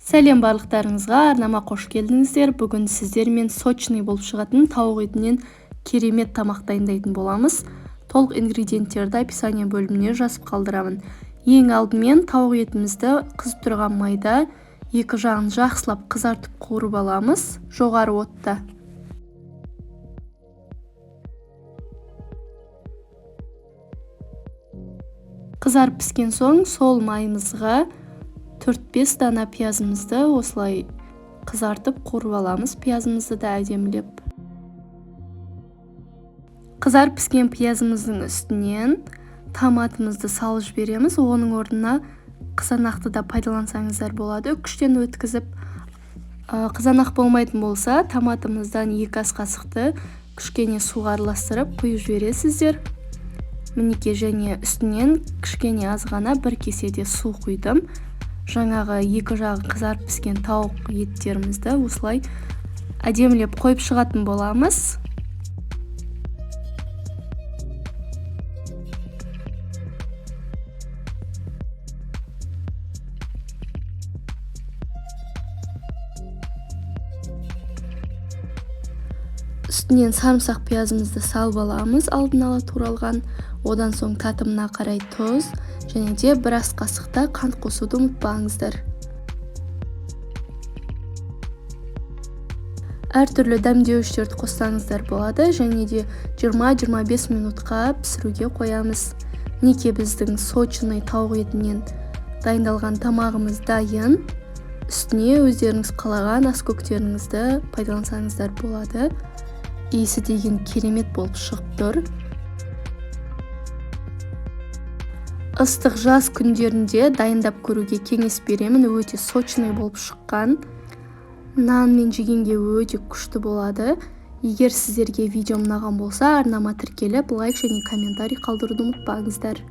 Сәлем барлықтарыңызға, арнама қош келдіңіздер. Бүгін сіздермен сочный болып шығатын тауық етінен керемет тамақ дайындайтын боламыз. Толық ингредиенттерді описание бөліміне жазып қалдырамын. Ең алдымен тауық етімізді қызып тұрған майда екі жағын жақсылап қызартып қуырып аламыз, жоғары отта. Қызарып піскен соң сол майымызға 4-5 дана пиязымызды осылай қызартып қуырып аламыз. Пиязымызды да әдемілеп. Қызарып піскен пиязымыздың үстінен томатымызды салып жібереміз. Оның орнына қызанақты да пайдалансаңыздар болады. Күштен өткізіп, қызанақ болмайтын болса, томатымыздан 2 ас қасықты кішкене суға араластырып құйып жібересіздер. Мінекей, және үстінен кішкене аз ғана бір кеседе су құйдым. Жаңағы екі жағы қызарып піскен тауық еттерімізді осылай әдемілеп қойып шығатын боламыз. Үстінен сарымсақ пиязымызды салып аламыз, алдын ала туралған. Одан соң татымына қарай тұз және де бір ас қасықта қант қосуды ұмытпаңыздар. Әртүрлі дәмдеуіштерді қоссаңыздар болады және де 20-25 минутқа пісіруге қоямыз. Мінекей, біздің сочный тауық етінен дайындалған тамағымыз дайын. Үстіне өздеріңіз қалаған ас көктеріңізді пайдалансаңыздар болады. Иісі деген керемет болып шығып тұр. Ыстық жаз күндерінде дайындап көруге кеңес беремін. Өте сочный болып шыққан. Нанмен жегенге өте күшті болады. Егер сіздерге видеом ұнаған болса, арнама тіркеліп, лайк және комментарий қалдыруды ұмытпаңыздар.